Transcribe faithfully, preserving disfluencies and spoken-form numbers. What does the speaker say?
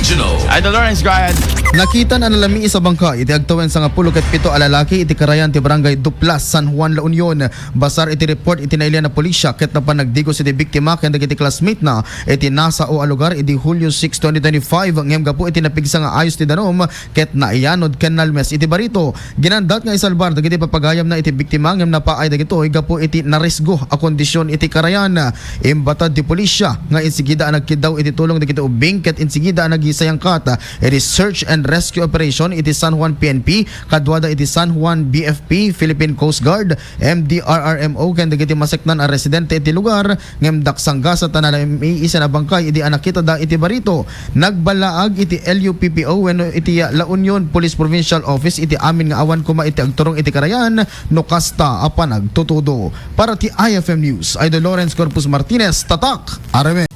Idol Lawrence, go ahead. Nakitan a nalamiis a bangkay iti agtawen sangapulo ket pito a lalaki iti karayan ti Barangay Duplas, San Juan, La Union. Basar iti report iti nailian a pulisya ket napan nagdigos iti biktima ken dagiti classmate na iti nasao a lugar idi Hulyo six, twenty twenty-five, ngem gapu iti napigsa nga ayos ti danum ket naiyanod ken nalmes iti barito. Ginandat nga isalbar dagiti papagayamna iti biktima ngem napaay dagitoy gapu iti narisgo a kondisyon iti karayan. Imbatad ti pulisya nga insigida a nagkiddaw iti tulong dagiti ubbing ket insigida a nagisayangkat iti search and rescue operation iti San Juan P N P, kaduada iti San Juan B F P, Philippine Coast Guard, M D R R M O ken dagiti maseknan a residente iti lugar, ngem daksanggasat a nalamiisan a bangkay idi a nakitada iti barito. Nagballaag iti L U P P O wenno iti La Union Police Provincial Office iti amin nga awan koma iti agturong iti karayan no kasta a panagtutudo. Para ti I F M News, Idol Lawrence Corpus Martinez, Tatak, Aramen.